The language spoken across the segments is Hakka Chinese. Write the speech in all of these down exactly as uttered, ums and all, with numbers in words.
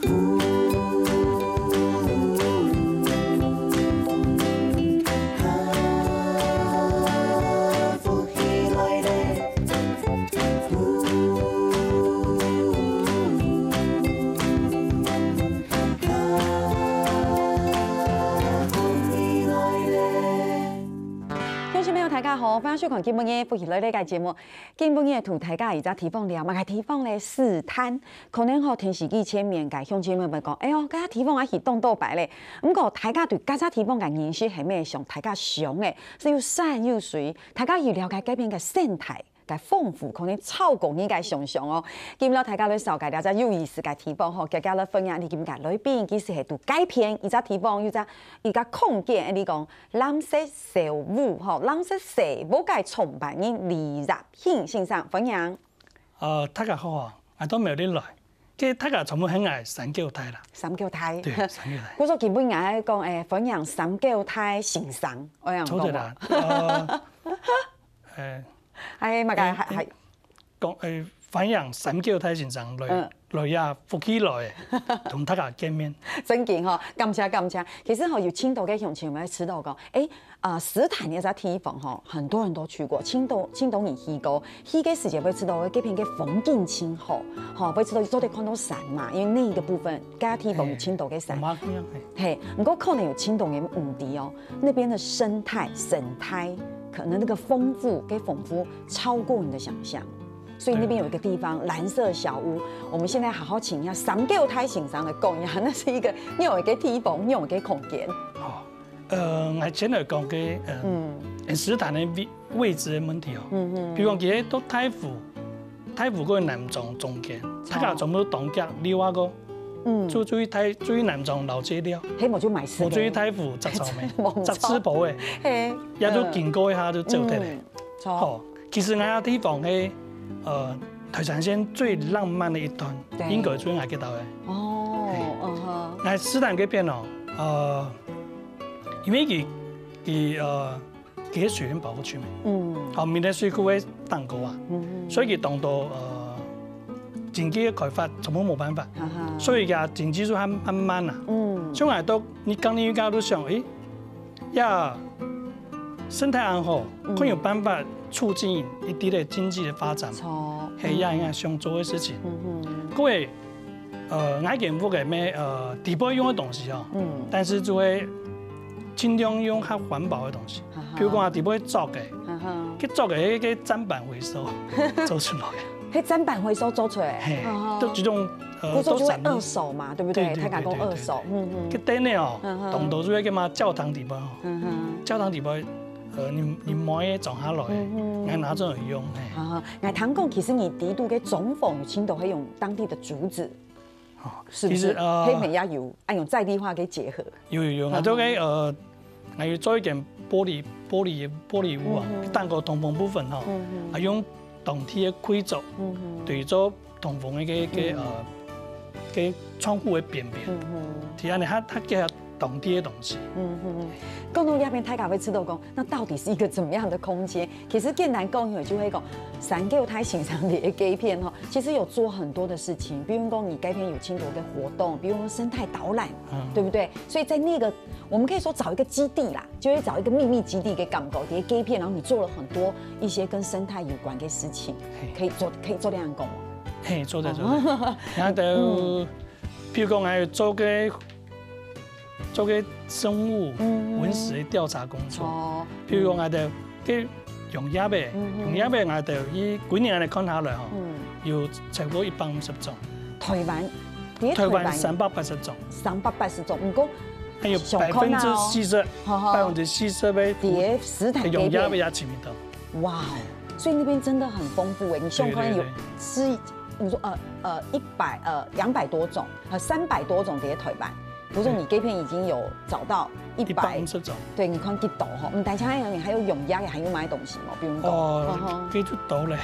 鄉親朋友，大家好，歡迎收看今晡日福氣來了个節目。今晡日同大家一隻地方聊，麼个地方呢？獅潭。可能吼，電視機前面个鄉親朋友講，哎喲，這隻地方也去當多擺咧。毋過大家對這隻地方个認識係無像大家想个，係有山有水，大家有了解該片个生態。 个豐富，可能超過你个想像哦。今日大家來紹介這隻有意思个地方吼，今日來分享你今日个來賓，其實係在該片一隻地方，有隻一個空間，你講藍色小屋吼，藍色小屋个創辦人李立興先生，歡迎。呃，大家好啊，𠊎到苗栗來，該大家全部喊𠊎三狗太啦。三狗太。對，三狗太。故所今晡日講，誒，歡迎三狗太先生，恁樣講無？做得啦，呃，誒， 還麼个，還，還，講，誒，歡迎三狗太先生來，嗯。來呀，福氣來，同大家見面。正經吼，感謝感謝。其實吼，有當多个鄉親會知道講，誒，啊，獅潭這隻地方吼，很多人都去過，當多當多人去過，去个時節會知道該片个風景真好，吼，會知道做得看到山嘛，因為那個部分，該地方有當多个山。嘿，有嘛，嘿。嘿，毋過可能有當多人毋知哦，那邊的生態，生態，可能那個豐富，跟豐富 超過你的想像。所以那邊有一個地方，藍色小屋，我們現在好好請一下三狗太先生來講一下，那是一個仰般个地方，仰般个空間。哦，呃，𠊎先來講个，呃，嗯。獅潭个位，位置个問題哦。嗯嗯。比如講，佢在大湖，大湖跟南庄中間，大家全部當遽溜啊个，嗯。就，就在大，就在南庄老街溜。嘿，無就買食个。無就在大湖摘草莓，無錯。摘吃播个。嘿。也就經過一下就走忒咧。嗯。 好，其實𠊎个地方係，呃，台三線最浪漫个一段，對。應該就係𠊎該搭个。哦，嘿。嗯哼。𠊎獅潭該片哦，呃，因為佢，佢，呃，佢係水源保護區嘛。嗯。好，苗栗水庫个頂高啊，嗯哼。所以佢當多，呃，經濟个開發全部無辦法，哈哈。所以佢經濟就還，還慢啊。嗯。像𠊎到，你講你應該都想，誒， 呀，生態恁好，嗯。可能有辦法促進一地个經濟个發展，著。係，也應該想做个事情。嗯哼。各位，呃，𠊎間屋个咩，呃，底背用个東西哦，嗯。但是就會盡量用較環保个東西，哈哈。比如講啊，底背竹个，哈哈。該竹个該砧板回收做出來。係砧板回收做出來，嘿，哈哈。都這種，呃，故所就會都產物。二手嘛，對不對？對，對，大家講二手，對，對，對。嗯，嗯。該等下哦，嗯哼。當多就係該嘛教堂底背哦。 嗯哼。教堂底背，呃，你，你買个裝下來，嗯哼。𠊎拿出來用，嘿。啊，𠊎聽講，其實你底肚个中庭有當多係用當地个竹仔，哦，是不是？其實，呃，係毋係也有，啊，用在地化个結合。有，有，有，嗯哼。𠊎做个，呃，𠊎有做一間玻璃，玻璃，玻璃屋啊，嗯哼。頂高通風部分吼，嗯哼。啊，用當地个桂竹，嗯哼。對，做通風个，个，个，嗯。呃，个窗戶个邊邊。嗯哼。係恁樣，佢，佢結合 當地个東西。嗯哼，講到這片，大家會知道講，那到底是一個怎麼樣的空間？其實簡單講，就會講，三狗太先生个該片吼，其實有做很多的事情，比如講你該片有當多个活動，比如說生態導覽，嗯。對不對？所以在那個，我們可以說找一個基地啦，就會找一個秘密基地个感覺，在該片，然後你做了很多一些跟生態有關的事情，嘿。可以做，可以做這樣講嗎？嘿，做得，做得。哦。然後就，嗯。譬如講，還有做个 做个生物，嗯。文史个調查工作。哦。譬如講，𠊎兜个用葉个，嗯哼。用葉个，𠊎兜以今年來看下來吼，嗯。有超過一百五十種。台灣，在台灣台灣三百八十種。三百八十種，毋過還有百分之四十，哈哈。百分之四十个在獅潭該片。用葉个也尋得到。哇，所以那邊真的很豐富欸。你想看有，對，對，對。是，你說，呃，呃，一百，呃，兩百多種，呃，三百多種在台灣。 不是，你該片已經有找到一百，一百五十種。對，你看幾多吼？嗯，但是還有，你還有用藥，還有買東西嘛，比如講，哦，嗯哼。該就多咧。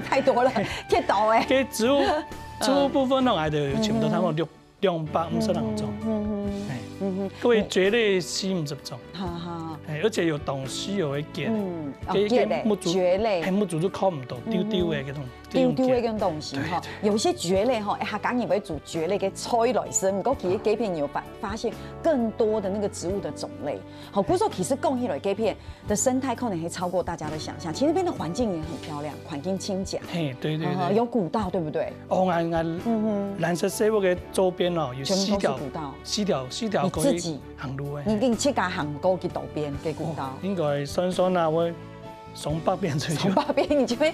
太多了，太多欸。該植物，植物部分呢，𠊎兜有差不多差不多六，兩百五十多種。嗯哼，嗯哼，哎，嗯哼。各位蕨類四五十種。哈哈，哎，而且有當稀有个結，嗯，哦，這，這結欸，目珠，蕨類。嘿，目珠就看毋到，嗯哼。丟丟个這種，丟丟个這種東西哈，對，對。有一些蕨類哈，哎，客家人會煮蕨類个菜來食，毋過其實這片有發，發現更多的那個植物的種類。好，故所其實講起來，這片的生態可能會超過大家的想像。其實那邊的環境也很漂亮，環境清潔。嘿，對，對，啊，對。有古道，對不對？哦，𠊎，𠊎，嗯哼。藍色小屋个周邊哦，有四條，全部都是古道。四條，四條可以你自己，行路个。你，你自家行過幾多遍个古道？哦，應該算算啊，𠊎上百遍左右。上百遍，你就會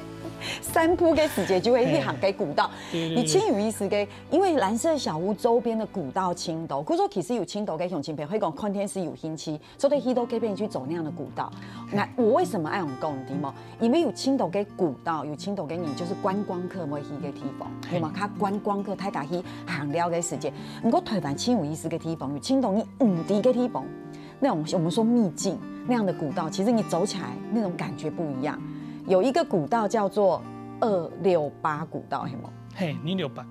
散步个時節就會去行个古道。嘿。對，對，對。你真有意思个，因為藍色小屋周邊的古道真多，故所其實有真多个鄉親朋友，可以講看電視有興趣， 做得去到該片去走那樣的古道。那我為什麼愛用講地方？因為有真多个古道，有真多个人就是觀光客會去个地方，嘿。有嘛？佢觀光客，大家去行尞个時節。毋過台灣真有意思个地方，有真多你毋知个地方，那種我們說秘境那樣的古道，其實你走起來那種感覺不一樣。有一個古道叫做二六八古道，有沒有？嘿，二六八。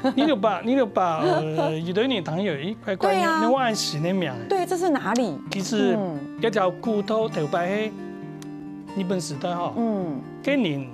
二六八，二六八，呃，有的人當然有一塊觀念，對啊。那我還新个名。對，這是哪裡？其實，嗯。這條古道頭擺係日本時代吼，嗯。該人，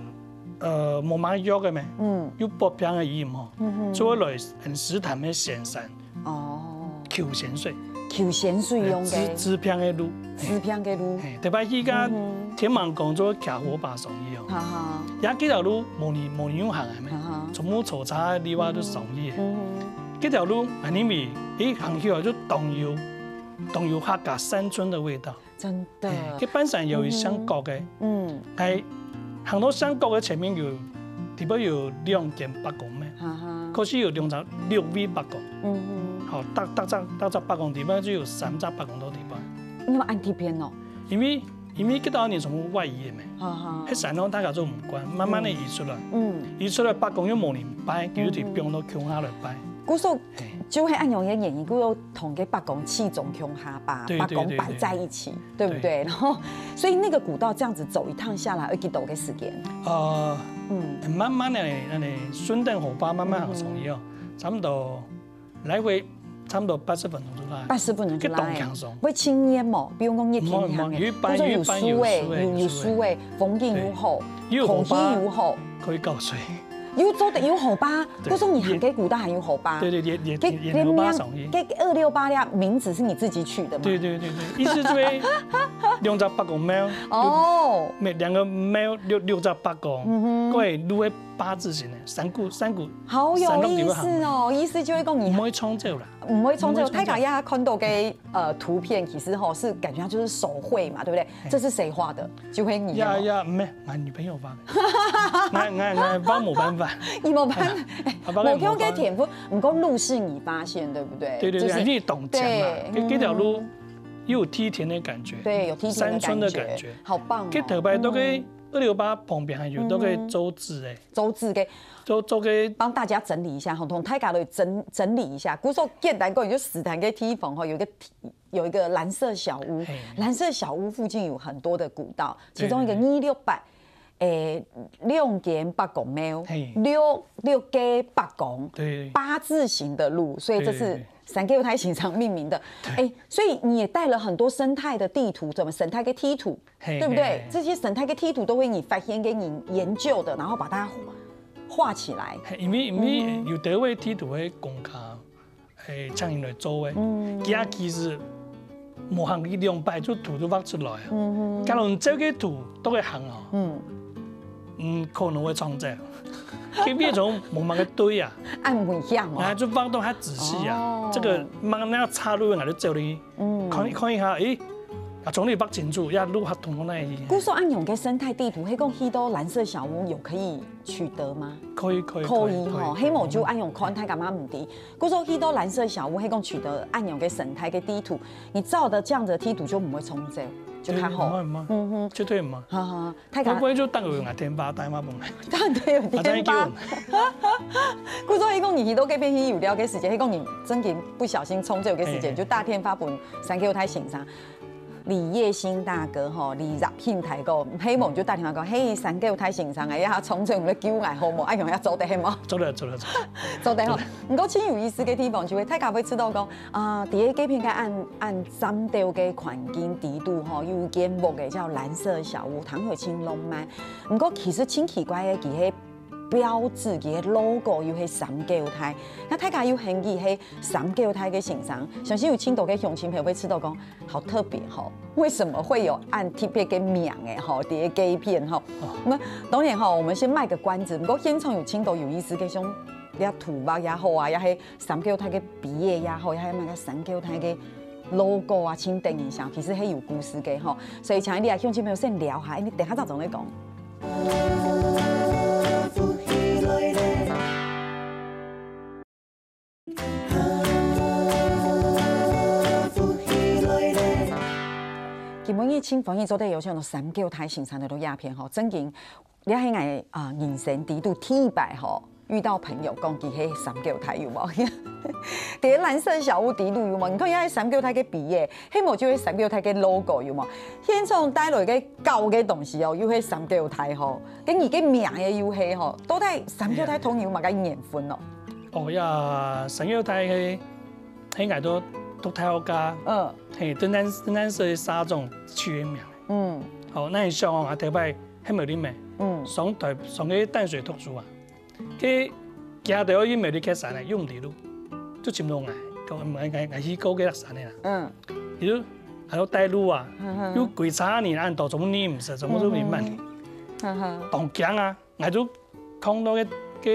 呃，無麼个藥个咩，嗯。有發病个人吼，嗯哼。就會來很石潭个仙山，哦。求仙水。求仙水用个。治，治病个路。 治病个路。嘿，特別去到嗯哼。天滿宮做徛火把上去哦。哈哈。也這條路無人，無人有行个咩？哈哈。全部坐車个，你話都上去个。嗯哼。這條路，啊，因為，誒，行起來就當有，當有客家山村的味道。真的。嘿，這半山腰有一山角个。嗯。哎，行到山角个前面有，裡背有兩間伯公廟。哈哈。可是有兩隻，六位伯公。嗯哼。好，逐，逐隻，逐隻伯公裡背就有三隻伯公到裡背。 你有恁特別哦？因為，因為該兜人全部外移个咩，哈哈。該山路大家都毋慣，慢慢个移出來。嗯。移出來，伯公又無人拜，嗯哼。佢就放到鄉下來拜。故所，嘿。就係恁樣个原因，故所同該伯公起宗共下，把，對，伯公擺在一起，對，對，對。對不對？對。然後，所以那個古道這樣子走一趟下來，要幾多个時間？呃，嗯。慢慢个，恁樣順等河壩慢慢行上去哦，嗯哼。差不多 來回差不多八十分鐘就來。八十分鐘就來。該當輕鬆。會盡熱無？比如講熱天，無，無，有一半，或者有樹仔，有一半有樹仔，有，有樹仔，有樹仔。風景又好，對。又有河壩，空氣又好。可以搞水。又做得有河壩，對。故所你行該古道還有河壩。對，對，對，對，該，對，對，該名，河壩上去。該二六八這名字是你自己取的嗎？對，對，對，對，意思就係兩隻伯公廟，哦。每兩個廟六，六隻伯公，嗯哼。過路个八字形个，山谷，山谷，好有意思哦，山洞裡背行。意思就係講你毋會沖走啦。 毋會沖走。毋會沖走。大家也看到个，呃，圖片，其實吼，是感覺它就是手繪嘛，對不對？嘿。這是誰畫的？就係你的嗎？呀，呀，毋係，𠊎女朋友畫个。𠊎，𠊎，𠊎畫無辦法。你無辦法。哎呀，啊，無辦法，無辦法。無用个天分，毋過路是你發現，對不對？對，對，對，就是，你懂講嘛。對，該，該條路嗯。又有梯田的感覺，對，有梯田的感覺。山村的感覺。好棒哦。該頭擺都可以，嗯。二六八旁邊還有都可以嗯哼。周至欸。周至个 就做个幫大家整理一下吼，同大家都整，整理一下。故所簡單講，就石潭个地方吼，有一個，有一個藍色小屋。嘿。藍色小屋附近有很多的古道，其中一個二六八，對，對，對。誒，兩間伯公廟，嘿。六，六个伯公，對。八字形的路，所以這是對，對，對。三个太行上命名的。對。誒，所以你也帶了很多生態的地圖，怎麼生態个地圖，嘿，對不對？嘿，嘿。這些生態个地圖都會你發現跟你研究的，然後把它畫起來。嘿，因為，因為嗯哼。有的位地圖會公開，誒，請人來做个。嗯。佢其實無行一兩擺就圖就畫出來啊。嗯哼。假如你照个圖都會行哦。嗯。嗯，可能會撞正。佢變成無麼个對啊。恁危險哦。啊，就畫到較仔細啊。哦。這個慢慢那插入，𠊎就照你 嗯。看一，看一下，誒，啊，終於畫清楚，呀，路還通到哪裡去？故所恁樣个生態地圖，係講去到藍色小屋有可以取得嗎？可以，可以，可以吼，可以，可以。係無就恁樣看，大家嘛毋知。故所去到藍色小屋，係講取得恁樣个生態个地圖，你照著這樣子的地圖就毋會沖走，就較好。對，毋會，毋會。嗯哼。絕對毋會。哈哈。 大家會毋會就等有人電話，打電話分𠊎？當然有電話。啊，再叫。故所係講你去到該片去遊尞个時間，係講你真經不小心沖走个時間，嘿，嘿。就打電話分三个太先生。畢業生大哥吼，離業興大哥，希望就打電話講，嘿，三九大先生啊，也衝出來救𠊎好無？啊，用也做得係無？做得，做得，做得。做得吼。毋過真有意思个地方就係，大家會知道講，啊，佇个該片个恁恁戰鬥个環境底肚吼，有一間屋个叫藍色小屋，聽起來真浪漫。毋過其實真奇怪个，佢个標誌，佢个logo又係三九大。該大家有興趣係三九大个先生，相信有真多个鄉親朋友會知道講， 好特別吼，為什麼會有恁特別个名誒吼，佇个該片吼。那當然吼，我們先賣個關子，毋過現場有真多有意思个，像這圖畫也好啊，也係三九大个畢業也好，也係麼个三九大个logo啊，真得人惜，其實係有故事个吼。所以請你啊，鄉親朋友先尞下，你等下再轉來講。 今晡日真歡喜做得邀請到三九大先生來到這片吼，正經，這係𠊎啊人生底肚第一擺吼，遇到朋友講佢係三九大有無？佇藍色小屋底肚有無？你看，這係三九大个畢業，係無就係三九大个logo有無？現場帶來个搞个東西哦，又係三九大吼，跟你个名个又係吼，到底三九大同你有麼个緣分哦？ 哦呀，三九大係，係𠊎讀讀大學个，嗯，係，當當當時社長取个名。嗯，好，該你想哦，𠊎頭擺還無入門，嗯，上台上个淡水讀書啊，佢行到去苗栗客山呢，又毋知路，就尋到𠊎，講𠊎𠊎𠊎去過該山个啦。嗯，佢就還有帶路啊，又幾十年恁多，全部認毋識，全部都認毋識，當驚啊！ 𠊎就囥到該該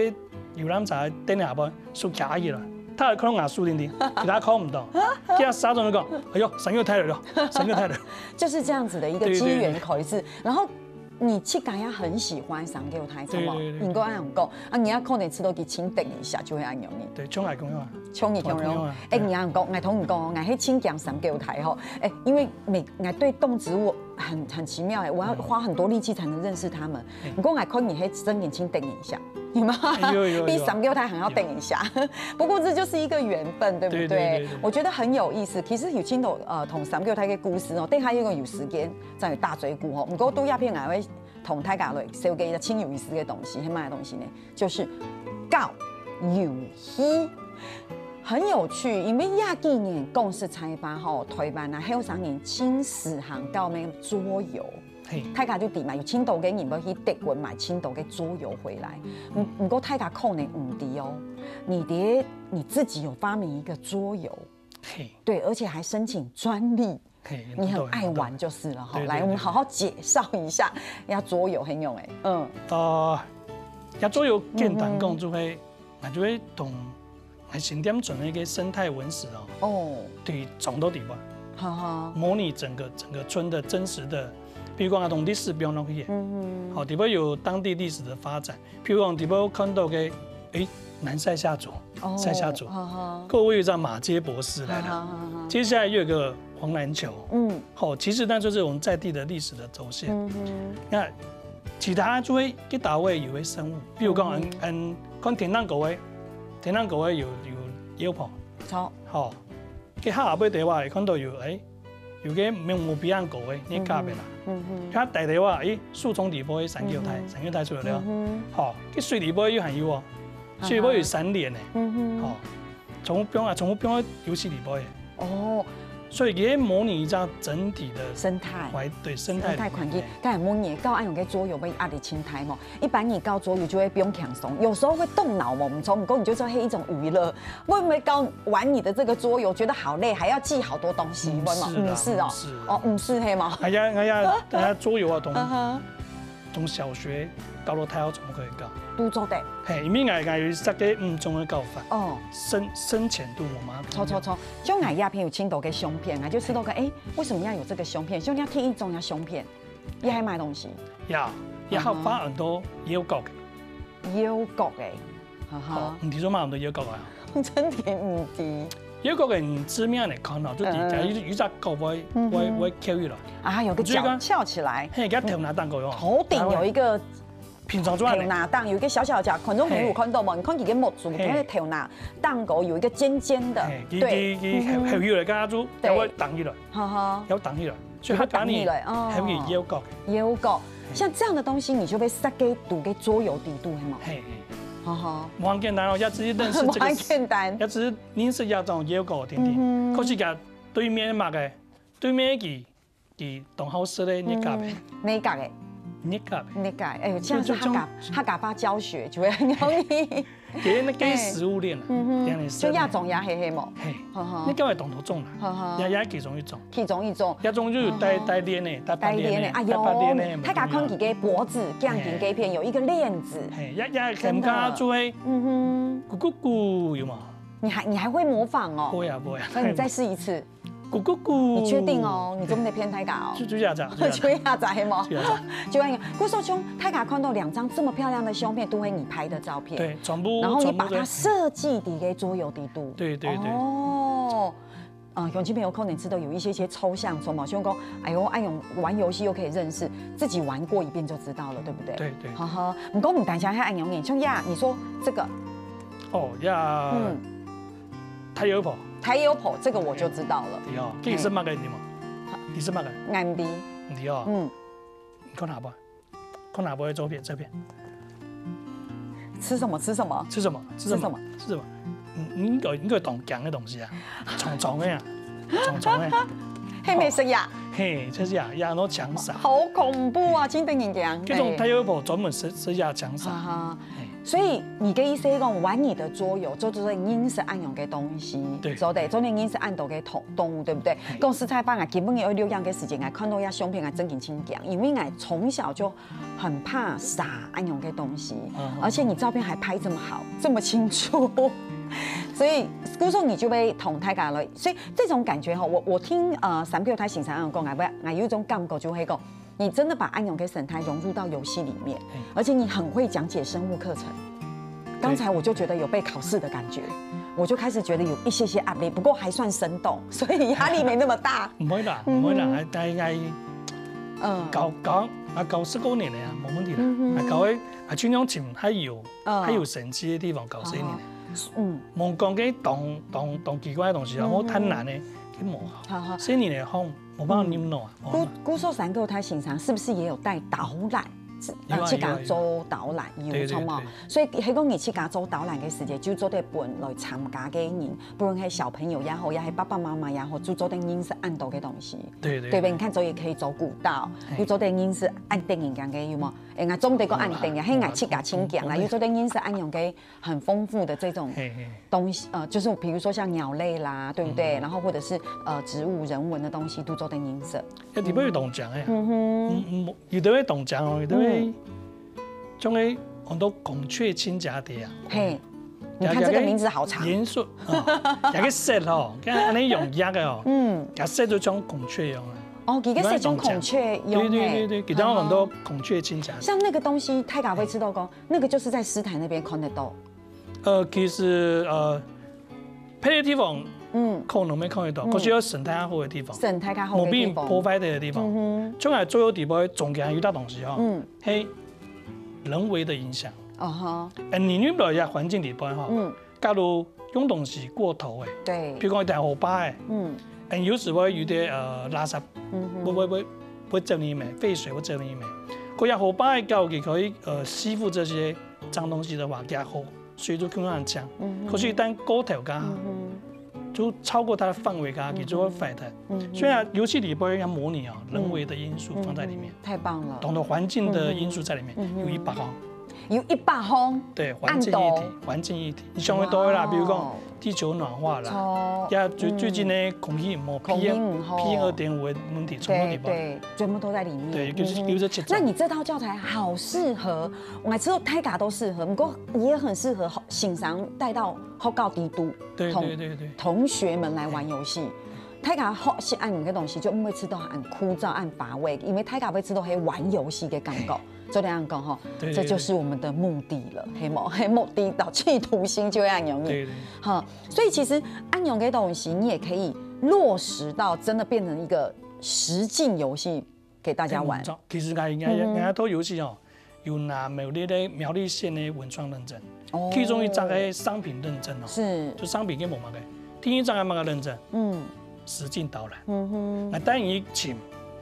遊覽車頂下背，手擎起來，佢還看到𠊎手定定，其他看毋到。佢下車就講：「哎喲，三九大來了，三九大來了。」就是這樣子的一個機緣巧合，然後你自家也很喜歡三九大，對對對，你跟他講啊，你也可能知道佢請等一下就會恁樣呢。對，像𠊎講樣啊，像你講樣，哎，你講，𠊎同你講，𠊎係盡驚三九大吼，哎，因為每𠊎對動植物 很很奇妙哎，我要花很多力氣才能認識他們。毋過𠊎看你係真年輕等一下，有嗎？有有有，比三九大還要等一下。不過這就是一個緣分，對不對？對對對對。我覺得很有意思。其實有聽到呃，同三九大个故事哦，等下如果有時間再有大嘴鼓吼。毋過都鴉片𠊎會同大家來紹介一個真有意思的東西，係麼个東西呢？ 就是搞遊戲。很有趣，因為這幾年講實在話吼，台灣啊後生人盡時行搞麼个桌遊，大家就知嘛，有盡多个人會去德國買盡多个桌遊回來。毋毋過大家可能毋知哦，你的你自己有發明一個桌遊，對，而且還申請專利， 你很愛玩就是了哈。來，我們好好介紹一下，這桌遊係仰仔。嗯，呃，這桌遊簡單講就係，𠊎就會同𠊎新店村个生態文史哦，哦，對，裝到底背，哈哈，模擬整個整個村的真實的，比如講啊，同歷史放落去，嗯嗯，好，底背有當地歷史的發展， 譬如講，底背看到个，誒，南塞夏族，塞夏族，各位又叫馬偕博士來了。接下來又有個黃藍球，嗯，好，其實那就是我們在地的歷史的軸線。那其他就會一大位有个生物，比如講，嗯，嗯，看天頂高个，天頂高个有有鷂婆，好，好， 該下背个話，看到有，誒，有个無無比恁高个，你隔壁啦。嗯哼，佢低个話，誒，樹叢底背个三九大，三九大出來了。好，該水底背又還有哦，水底背有三連呢。嗯哼，好，重複放啊，重複放个遊戲底背。哦，所以佢模擬一下整體的生態，對生態生態環境。剛才問你，搞恁樣个桌遊會壓力盡大無？ 一般你搞桌遊就會放輕鬆，有時候會動腦嘛，毋錯，毋過你就說係一種娛樂，會不會搞玩你的這個桌遊覺得好累，還要記好多東西，會嗎？毋係啦，毋係哦，毋係啦。哦，毋係係嗎？哎呀哎呀，哎呀，桌遊啊，從從小學搞到大學全部可以搞，都做得。嘿，因為𠊎𠊎有設計五種个搞法，哦，深深淺度我嘛，錯錯錯，像𠊎這片有盡多个相片，𠊎就知道个，哎，為什麼要有這個相片？像你要貼一張要相片， 也還買東西。呀，也還畫很多腰角个。腰角个，哈哈。哦，你聽說買很多腰角啊？真的毋知。腰角个，你正面來看哦，就底下有有隻角會會會翹起來。啊，有個角翹起來。嘿，佢頭那頂高喲。頭頂有一個平常出來。頭那頂有一個小小的角，觀眾朋友有看到無？你看佢个目珠，你看頭那頂高有一個尖尖的，嘿，佢佢佢後後來，剛剛就對，要會頂起來，哈哈，要頂起來。就客家人，就會打起來，哦。還有腰角。腰角，像這樣的東西，你就會設計圖給桌遊底肚，係嗎？嘿，嘿。好好。無恁簡單哦，也只是認識這個，無恁簡單。也只是認識這種腰角定定。嗯哼。可是佢對面个麼个，對面佢，佢當好食个日甲个。嗯，日甲个。日甲个。日甲个，哎呦，這樣是客家，就，就，客家話教學就會很容易。 其實那個食物鏈啊，嗯哼，這樣的食物鏈。就這種也係，係無？嘿，呵呵。你講个當多種啦，呵呵。也，也其中一種。其中一種。這種就有帶，呵呵。帶鏈个，帶白鏈个，帶鏈个，哎呦，帶白鏈个，大家看佢个脖子，頸根該片有一個鏈子。嘿，也，也，真的。很加做个，嗯哼。咕咕咕，有無？你還，你還會模仿哦？不會啊，不會啊。那你再試一次。 咕咕咕。你確定哦？你做毋得騙大家哦。就，就這樣子啊，就這樣子。就這樣子，係無？就這樣子。就恁樣。故所像大家看到兩張這麼漂亮的相片，都係你拍的照片。對，全部，然後你把它設計在該桌遊底肚。全部都，對，對，對。哦。嗯，鄉親朋友可能知道有一些些抽象，什麼，像講，哎呦，恁樣玩遊戲又可以認識，自己玩過一遍就知道了，對不對？對，對。呵呵，毋過毋單淨係恁樣，像呀，你說這個，哦，呀，嗯。太陽婆。 太陽婆，這個我就知道了。對哦，這係麼个，你知無？這係麼个？𠊎毋知。毋知哦。嗯。你看下背，看下背个照片，照片。吃什麼？吃什麼？吃什麼？吃什麼？吃什麼？吃什麼？嗯，應該，應該當驚个東西啊，蟲蟲个啊，蟲蟲个。係無食呀？嘿，就是啊，也很多強殺。好恐怖啊，真得人驚。這種太陽婆專門食，食這強殺。哈哈。嘿。 所以你个意思係講，玩你的桌遊，做做認識恁樣个東西，對。做得，做得認識恁多个動，動物，對不對？嘿。講實在話，𠊎今晡日愛錄影个時間，𠊎看到這相片，𠊎真經真驚，因為𠊎從小就很怕蛇恁樣个東西，嗯。而且你照片還拍這麼好，這麼清楚，所以故所你就會同大家來，所以這種感覺吼，我，我聽，呃，三表太先生恁樣講，𠊎，𠊎有一種感覺就係講， 你真的把恁樣个生態融入到遊戲裡面，嘿。而且你很會講解生物課程。對。剛才我就覺得有被考試的感覺，我就開始覺得有一些些壓力，不過還算生動，所以壓力沒那麼大。毋會啦，嗯哼。毋會啦，還，還，還，嗯。教，教，啊，教十過年了呀，無問題啦。嗯哼。啊，教个，啊，盡量尋還有，嗯。還有神奇个地方教細人仔。哦。嗯。莫講該當，當，當奇怪个東西啊，嗯哼。莫太難个，佢無效。好，好。細人仔吼， 無辦法忍耐啊，嗯哼。無辦法。故，故所三表太先生是不是也有帶導覽？有啊，呃，自家做導覽，有啊，有啊。有，著無？對，對，對。所以，係講你自家做導覽个時節，就做得分來參加个人，不論係小朋友也好，也係爸爸媽媽也好，就做得認識恁多个東西。對，對，對。對不對？你看，做得可以做古道，嘿。又做得認識恁得人驚个，有無？哎，𠊎總得講恁得人，嘿，𠊎自家親驚啦，有啦，有啦。又做得認識恁樣个 很豐富的這種，嘿，嘿。東西，呃，就是比如說像鳥類啦，對不對？嗯。然後或者是，呃，植物、人文的東西都做得認識。哎，裡背有當靚个啊。嗯哼。嗯，嗯，有个會當靚哦，有个會，嗯。像个很多孔雀親家蝶啊。嘿，你看這個名字好長。這個顏色，哦，這個色哦，看恁樣用壓个哦，嗯。這色就像孔雀一樣啊。哦，這個色像孔雀一樣。對，對，對，對，其他很多孔雀親家蝶。哦。像那個東西，大家會知道講， 那個就是在獅潭那邊看得到。呃，其實，呃，別个地方，嗯。可能無看得到，嗯。可是有生態較好个地方，生態較好个地方。無被破壞个地方。嗯哼。像𠊎桌遊底背中間有一大東西吼，嗯。係人為个影響。哦吼。哎，你原本个環境底背吼，嗯。假如用東西過頭个，對。比如講一條河壩个，嗯。哎，有時會有點，呃，垃圾，嗯哼。會，會，會，會走入去，廢水會走入去。可以啊，河壩个高，佢可以，呃，吸附這些 髒東西个話，佢好，水就更加髒。嗯哼。可是一旦過頭个，嗯哼。就超過佢个範圍个，嗯哼。佢就會壞忒。嗯哼。所以啊，遊戲裡背要模擬啊，人為个因素放在裡面。嗯哼。太棒了。當多環境个因素在裡面，嗯哼。有一百項。有一百項？對，環境議題，恁多。環境議題。你想得到个啦，哇哦。比如講地球暖化啦，超，呀，最，嗯。最近个空氣毋好，空氣毋好。P M，P M二點五个問題，全部裡背。對，對，全部都在裡面。對，就是，嗯哼。就是這七種。那你這套教材好適合 𠊎知道大家都適合，不過也很適合學，先生帶到學校底肚，對，同，對，對，對。同學們來玩遊戲。大家學習恁樣个東西，就毋會感覺到恁枯燥、恁乏味，因為大家會感覺到係玩遊戲个感覺。嘿。就恁樣講吼，對，對，對。這就是我們的目的了，係無？係目的到企圖心就恁樣。對，對。哈，所以其實恁樣个東西，你也可以落實到真的變成一個實境遊戲 給大家玩。其實𠊎，𠊎，嗯哼。𠊎做遊戲哦，有拿苗栗个，苗栗縣个文創認證，哦。其中一張个商品認證哦，是。就商品个無麼个，第一張个麼个認證？嗯。實境導覽。嗯哼。𠊎帶你去尋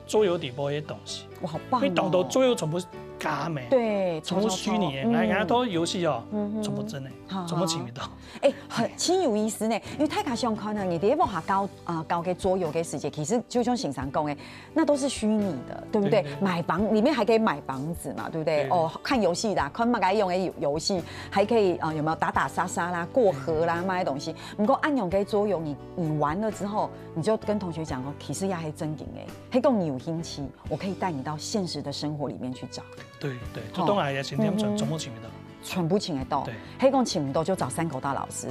桌遊底部个東西，哇，好棒哦！因為當多桌遊全部假个，對，全部虛擬个，嗯哎，然後都遊戲哦嗯哼，全部真个好，全部尋得到。哎，很很有意思呢，因為大家想看呢，你在屋下搞啊搞个桌遊个時節，其實就像先生講个，那都是虛擬的，對不對？對對買房裡面還可以買房子嘛，對不對？對哦，看遊戲啦，看麼个樣个遊遊戲，還可以啊、呃有沒有打打殺殺啦、過河啦，麼个東西。不過恁樣个桌遊，你你玩了之後，你就跟同學講哦，其實也還正經哎，係講你有興趣，我可以帶你到現實的生活裡面去找。對對，就當然也是點嗯哼全部尋得到。全部尋得到。對係講尋毋到就找山口大老師，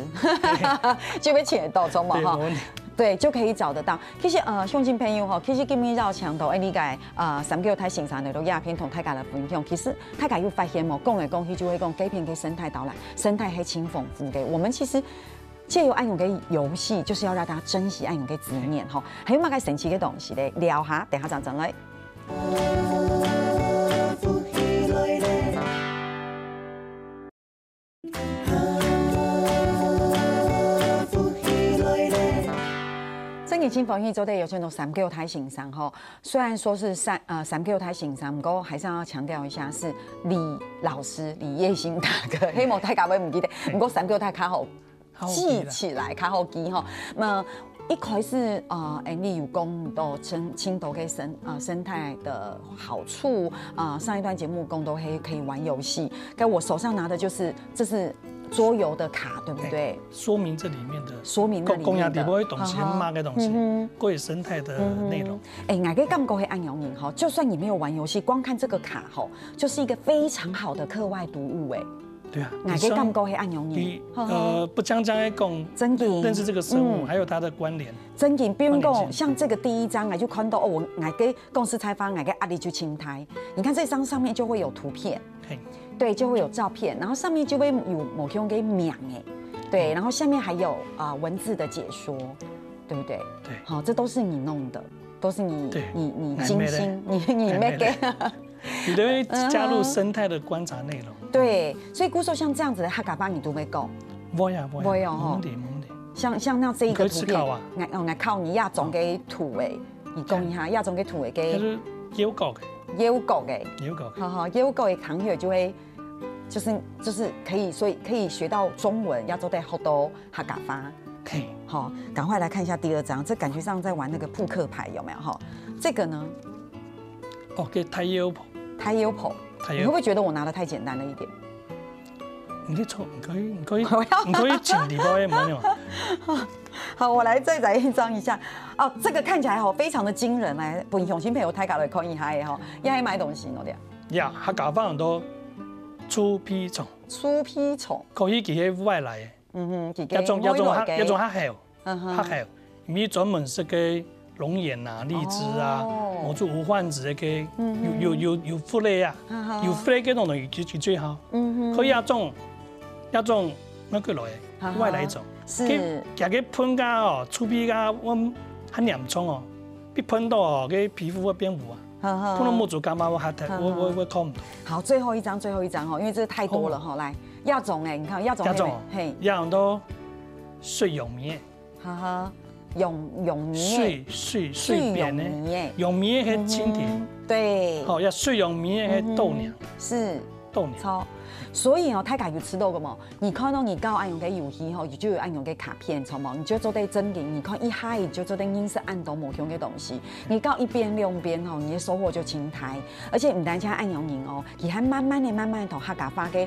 就會尋得到，知道嗎？對，哈無問題。對，就可以找得到。其實呃，鄉親朋友吼，其實今日邀請到誒，你个呃三九大先生來到這片同大家來分享。其實大家有發現無？講來講去就會講，這片个生態導覽，生態係盡豐富个。我們其實藉由恁樣个遊戲，就是要讓大家珍惜恁樣个資源吼。還有麼个神奇个東西咧？聊哈，等下轉轉來。 真个盡歡喜做得邀請到三九大先生吼，雖然說是三呃三九大先生，不過還是要強調一下是李老師李葉興大哥，希望大家毋會毋記得。不過三九大較好較好記啦記起來，較好記吼。那一開始呃，Andy有講到青青島个生呃生態的好處啊、呃，上一段節目講到還可以玩遊戲，但我手上拿的就是這是桌遊的卡，對不對？說明這裡面的說明那裡面的講講下底部个東西，哈哈罵个東西嗯哼，過於生態的內容。哎，𠊎个感覺係恁樣人吼，就算你沒有玩遊戲，光看這個卡吼，就是一個非常好的課外讀物哎。對啊，𠊎个感覺係恁樣人你，呵呵呃不講講个講，真的認識這個生物，嗯還有它的關聯。真的，比如講關聯性像這個第一張啊，就看到哦，我𠊎个講實在話，𠊎个壓力就盡大。你看這張上面就會有圖片，嘿，對，就會有照片，然後上面就會有無共个名哎，對，然後下面還有啊、呃文字的解說，對不對？對好，這都是你弄的，都是你對你你，𠊎精make的心，你你 make 的。你都會加入生態的觀察內容。對，所以故所像這樣子的客家話，你都會講。會啊會啊，會哦無問題無問題。像像那這一個圖片，你可以思考啊𠊎哦𠊎考你亞中个圖誒，你講一下亞中个圖誒，就个是有搞的，有國誒，有搞的。好好，有國誒同學就會，就是就是可以，所以可以學到中文，要做得好多客家話。嘿，好，趕快來看一下第二張，這感覺像在玩那個撲克牌，有沒有？哈，這個呢，哦，給太有譜，太有譜，太有你會不會覺得我拿得太簡單了一點？你可以抽，你可以，你可以，我要你可以請你包煙沒有？好，我來再來一張一下。哦，這個看起來吼非常的驚人，來，分鄉親朋友大家來看一下誒吼，也還買東西喏的。呀，客家話很多出批蟲，出批蟲，可以給些外來的，嗯哼，幾要種要種要種學校，嗯哼，學校，因為專門係个龍眼啊、荔枝啊哦，我做無患子的个，嗯哼有有有有覆蓋啊哈哈，有覆蓋个東西就就最好，嗯哼，可以啊種，要種那個來哈哈外來種，是佢佢个噴个哦，出批个，我很嚴重哦，被噴到哦，个皮膚會變烏啊，哈哈噴到目珠幹嘛我還哈哈我我我看不到。好，最後一張，最後一張哈，因為這太多了哈，來，亞種誒，你看亞種亞種嘿，亞種都水溶面，哈哈，溶溶泥，水水水變的，溶泥誒，溶面个係清甜，嗯哼，對，好，要水溶面个係豆娘，是。豆娘。錯。所以哦，大家有知道个無？你看到你搞恁樣个遊戲吼，你就有恁樣个卡片，著無？你就做得正經，你看一下，你就做得認識恁多無共个東西。你搞一遍兩遍吼，你个收穫就盡大。而且毋單淨恁樣人哦，佢還慢慢的、慢慢的同客家話个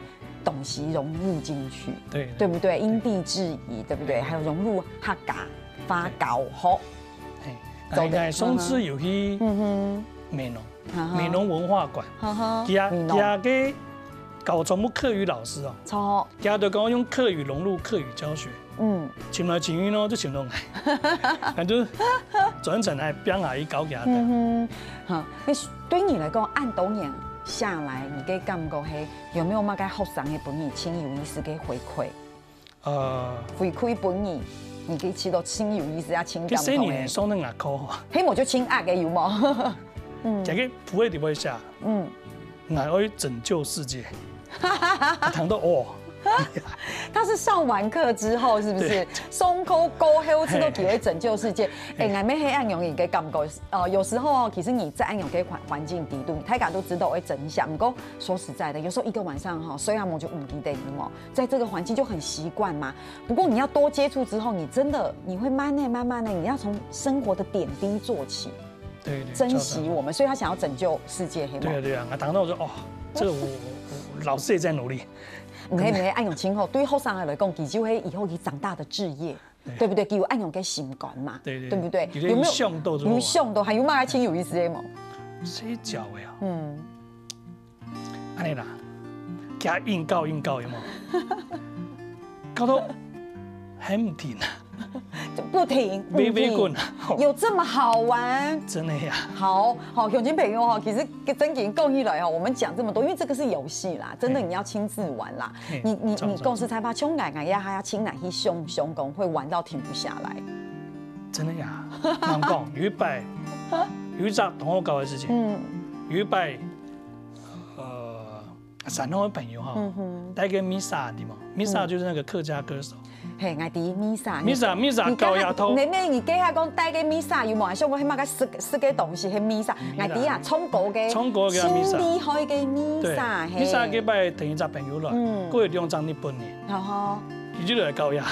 東西融入進去，對對不對？因地制宜，對不對？還有融入客家話教學，嘿，做得哎哎，上次有去嗯美濃，哼，美濃文化館，哈哈，佢啊美濃佢啊个搞全部客語老師哦，著，佢啊就講用客語融入客語教學，嗯尋來尋去咯，就尋到𠊎，感覺轉成來變下一搞佢啊。嗯哼，好，那對你來講，恁多年下來，你个感覺係有沒有麼个學生个分你盡有意思个回饋？呃，回饋分你，你个試著盡有意思啊，盡這感動个。細人上个牙科吼，嘿，我就親愛个有無？這个不會點會下，嗯，我愛拯救世界，談到哦，他是上完課之後，是不是？對。上課過後，這个機會拯救世界。哎，𠊎乜係恁樣一个感覺。呃，有時候哦，其實你在恁樣个環環境底肚，大家都知道會真相。不過說實在的，有時候一個晚上哈，睡啊夢就毋記得了嘛，在這個環境就很習慣嘛。不過你要多接觸之後，你真的你會慢慢慢慢的，你要從生活的點滴做起。 對對，珍惜我們，所以他想要拯救世界，係嗎？對啊對啊，啊，當時我說哦，這個我我我老師也在努力。你看，你看，恁樣親吼，對學生來講，其實就係以後佢長大的志業，對不對？佢有恁樣个心肝嘛，對對對不對？有點想到之後啊有想到，還有麼个親有意思个無？睡覺的啊，嗯，按呢啦，給他硬搞硬搞，有沒有？搞到還不停啊，就不停，飛飛不停滾啊，有這麼好玩？真的呀。好好，鄉親朋友哈，其實真經講起來哈，我們講這麼多，因為這個是遊戲啦，真的你要親自玩啦。嘿你你差不多你講實在話，像𠊎𠊎也還要親來去想想講會玩到停不下來。真的呀，難講有一擺，有一隻同學搞的事情，嗯，有一擺，呃，山東的朋友哈，嗯哼帶個Misa的嘛，Misa就是那個客家歌手嘿，𠊎知Misa， ，Misa Misa 搞丫頭，妹妹，你這下講帶個Misa有無？像我那個食食个東西，係Misa，𠊎知啊，唱歌个，唱歌个真 Misa 厲害个對 Misa，嘿，Misa 个擺等一隻朋友來，嗯過有兩隻日本人，然後佢就來搞呀，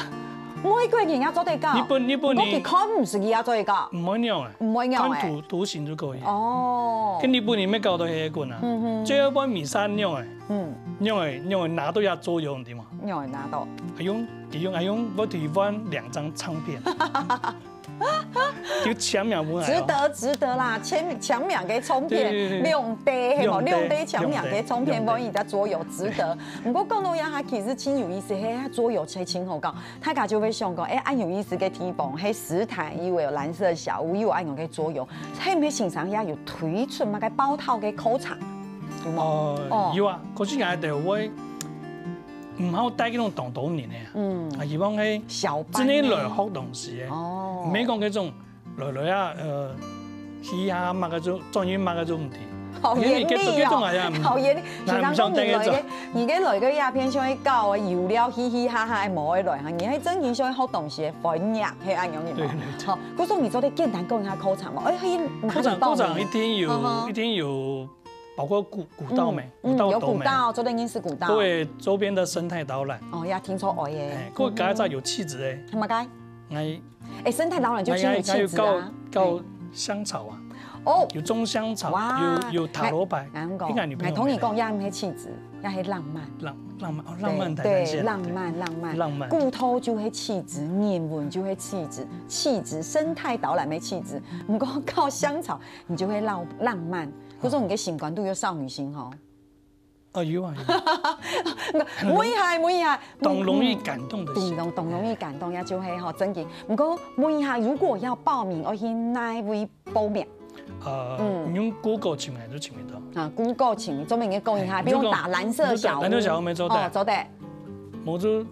每個人也做得搞，日本日本人不過佢看毋識佢也做得搞，毋會樣哎，毋會樣哎，看圖圖形就可以。哦跟，日本人要搞到黑黑滾啊，嗯哼最後一半Misa樣哎，嗯，樣哎樣哎拿到一隻桌遊，你知嗎？有人拿到，哎用佢用哎用，我提翻兩張唱片，有簽名本來哦。值得值得啦，簽簽名个唱片，對對對對兩塊係無？兩塊兩塊簽名个唱片，兩塊分一隻桌遊，值得。不過講到這下，其實真有意思，嘿，桌遊真真好搞。大家就會想講，哎，恁有意思个地方，嘿，石炭又有藍色小屋，又有恁樣个桌遊，嘿，毋係先生也有推出麼个包套个課程，有無？哦哦，有啊，可是𠊎就會毋好帶該種當多人个啊，嗯，啊，希望係小班真正來學東西个，哦毋係講該種來來啊，呃，嘻哈麼个就專業麼个就毋知。好嚴厲哦，因為這種這種好像好嚴厲。那先生講你來个，你个來个鴉片像一搞啊，有料嘻嘻哈哈，無愛來哈，你還真正想學東西个翻譯，係恁樣个嘛。對對對好，故所你做得簡單講一下課程嘛，哎，嘿，課程課程一定呵呵有一定有，包括古古道咩，嗯，古道都咩，有古道，做得認識古道。各位周邊的生態導覽，哦，也聽說愛耶。哎，各位改造有氣質哎，他們該，哎，哎，生態導覽就真有氣質啊。搞搞香草啊，哦，有種香草，哇有有塔羅牌，難講，應該女朋友同你講，沒也毋係氣質，也係浪漫。浪浪漫哦，浪漫對台南線，浪漫浪漫浪漫古道就係氣質，人文就係氣質，氣質生態導覽个氣質。毋過搞香草，你就會浪浪漫，可是你个心肝肚有少女心吼。哦有啊有啊，問一下，問一下，當容易感動的心，當容當容易感動，也就係吼，真經。毋過問一下，如果要報名，愛去哪位報名？呃，嗯你用 Google 尋來就尋得到。啊，Google尋，做麼个講一下，哎比如打藍色小屋，藍色小屋沒做得哦，做得。無就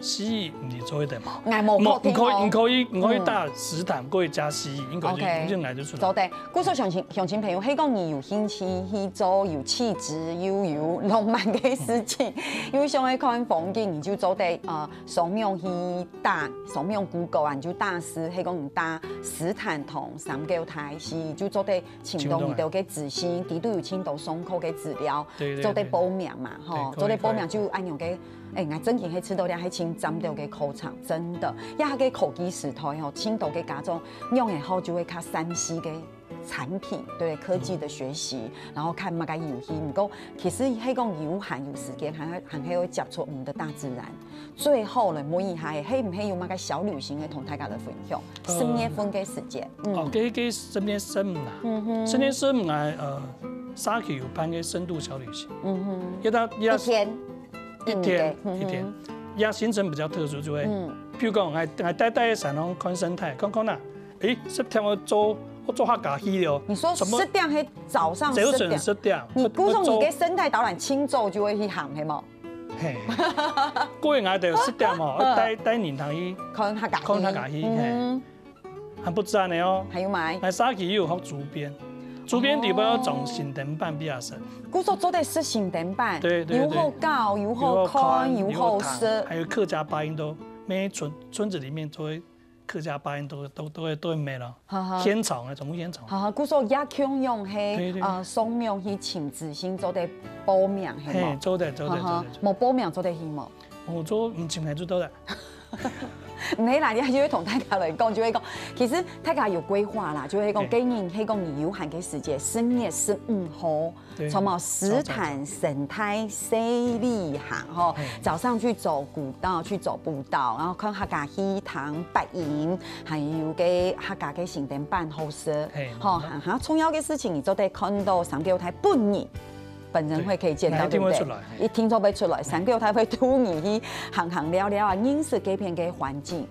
詩意毋係做得嘛。𠊎無確定哦毋可以，毋可以，毋可以打石炭，過去加詩意，應該就 OK 應該就出來。做得，故所鄉親鄉親朋友，係講你有興趣去做有氣質又有浪漫个事情，又想愛看風景，你就做得呃上網去打，上網Google啊，你就打字，係講你打石炭同三角大溪，就做得尋到你兜个資訊，底肚有尋到上課个資料，對對對做得報名嘛，吼，對可以做得報名就恁樣个。哎，𠊎真經係知道了，係真讚到个課程，真的。呀，个科技時代吼，真多个家長，用个好就會較三C个產品，對科技的學習，然後看麼个遊戲。毋過其實係講有閒有時間，還還係會接觸我們的大自然。最後了，問一下，係毋係有麼个小旅行个同大家來分享？呃十月份个時間，嗯哦，這這十月十五啦，嗯哼十月十五來，呃，社區有辦个深度小旅行，嗯哼，一到一到一天一天嗯一天，也行程比較特殊，就會，嗯，比如講，來來帶帶山上看生態，看看啊，誒，十點我做我做客家戲哦，你說什麼十點係早上早十點，晨十點，你故所你个我生態導覽清早就會去行，係無？嘿，過年就十點吼，帶帶人行去看客家看客家戲，嘿，嗯，還不止恁樣哦，還有買來社區又有學竹編，竹編底背愛裝心燈板比較深。故所做得食心燈板，對對對，有好搞，有好看，有好食。還有客家八音都，每村村子裡面都會客家八音都都都會都會賣咯，現場啊，全部現場。哈哈，故所也共樣係，對對，呃，上網去請資訊做得報名，係無？嘿，做得做得做得做得。無報名做得去無？我做毋請來就到了。毋係啦，你就會同大家來講，就會講，其實大家有規劃啦，就會講，今年係講你有閒个時節，十月十五號，對，從毛石潭生態小旅行吼，早上去走古道，去走步道，然後看客家戲堂、八音，還有个客家个心燈板好食，吼，還重要个事情，你做得看到三角大本人。 本人會可以見到，對不對？一定做得出來，三角大會渡你去行行尞尞啊，認識該片个環境，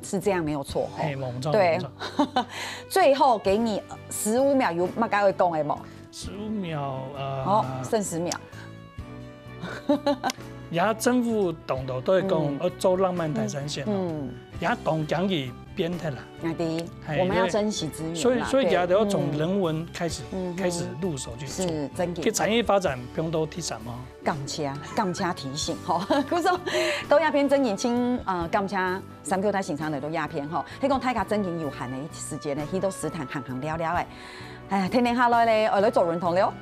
是這樣沒有錯吼。對，最後給你十五秒，有麼个愛講个無？十五秒，呃，好，剩十秒。也政府當多都會講，要做浪漫台三線哦。 也當講佢變忒啦。啊，對，我們要珍惜資源啦，所以所以也得要從人文開始，開始入手去做，是真的。去產業發展不用到第三哦。感謝，感謝提醒吼。故所到這片真正請，呃，感謝三角大先生來到這片吼，係講大家真正有閒个時間呢，去到石潭行行尞尞个。哎，天天下來咧，愛來做運動了。